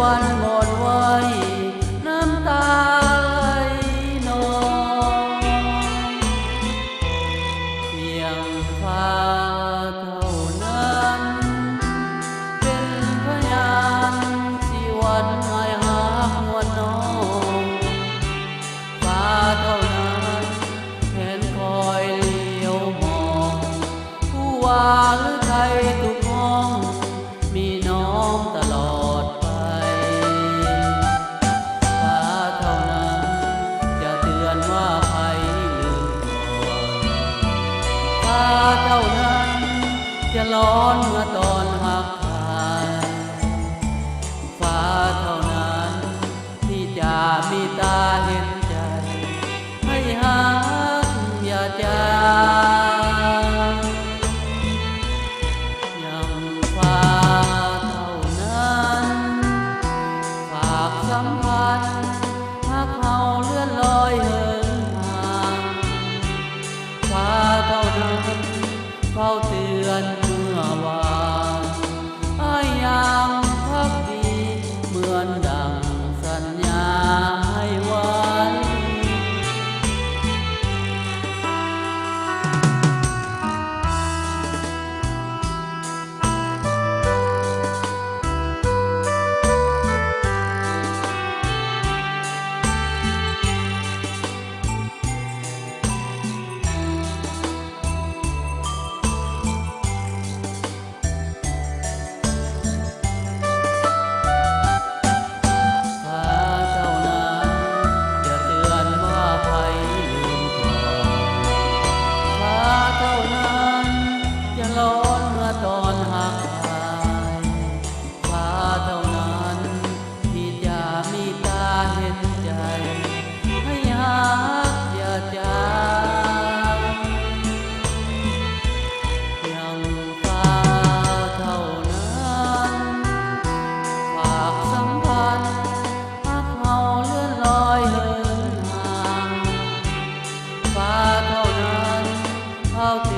ວັນວອນໄຫວ້ ນ້ຳຕາໄຫຼນອງ ພຽງຟ້າເທົ່ານັ້ນ ເປັນພະຍານ ຊິວັນອ້າຍຮັກງວນນ້ອງ ຟ້າເທົ່ານັ້ນ ແມ່ນຄອຍຫຼຽວມອງ ຮູ້ວ່າລືໄທທຸກຫ້ອງ ມີນ້ອງຕະຫຼອດໄປ ຟ້າເທົ່ານັ້ນ ຈະເຕືອນວ່າໃຜລືມກ່ອນ ຟ້າເທົ່ານັ້ນ ຈະຮ້ອນເມື່ອຕອນຮັກທ່ານ ຟ້າເທົ່ານັ້ນ ທີ່ຈະເມດຕາເຫັນໃຈ ໃຫ້ຮັກຢ່າຈາງ ຍັງຟ້າເທົ່ານັ້ນ ຝາກສຳພັນ ຮັກເຮົາເລື່ອນລອຍເຫີງຫ່າງ ຟ້າເທົ່ານັ້ນ ເຝົ້າເຕືອນເມື່ອວານ ອ້າຍຍັງພັກດີ ເໝືອນດັ່ງສັນຍາໃຫ້ໄວ້. ฟ้າເທົ່ານັ້ນ ຈະເຕືອນວ່າໃຜລືມກ່ອນ ຟ້າເທົ່ານັ້ນ ຈະຮ້ອນເມື່ອຕອນຮັກອ້າຍ ຟ້າເທົ່ານັ້ນ ທີ່ຈະເມດຕາເຫັນໃຈ ໃຫ້ຮັກຢ່າຈາງ ຍັງຟ້າເທົ່ານັ້ນ ຝາກສຳພັນ ຮັກເຮົາເລື່ອນລອຍເຫີງຫ່າງ ຟ້າເທົ່ານັ້ນ ເຝົ້າເຕື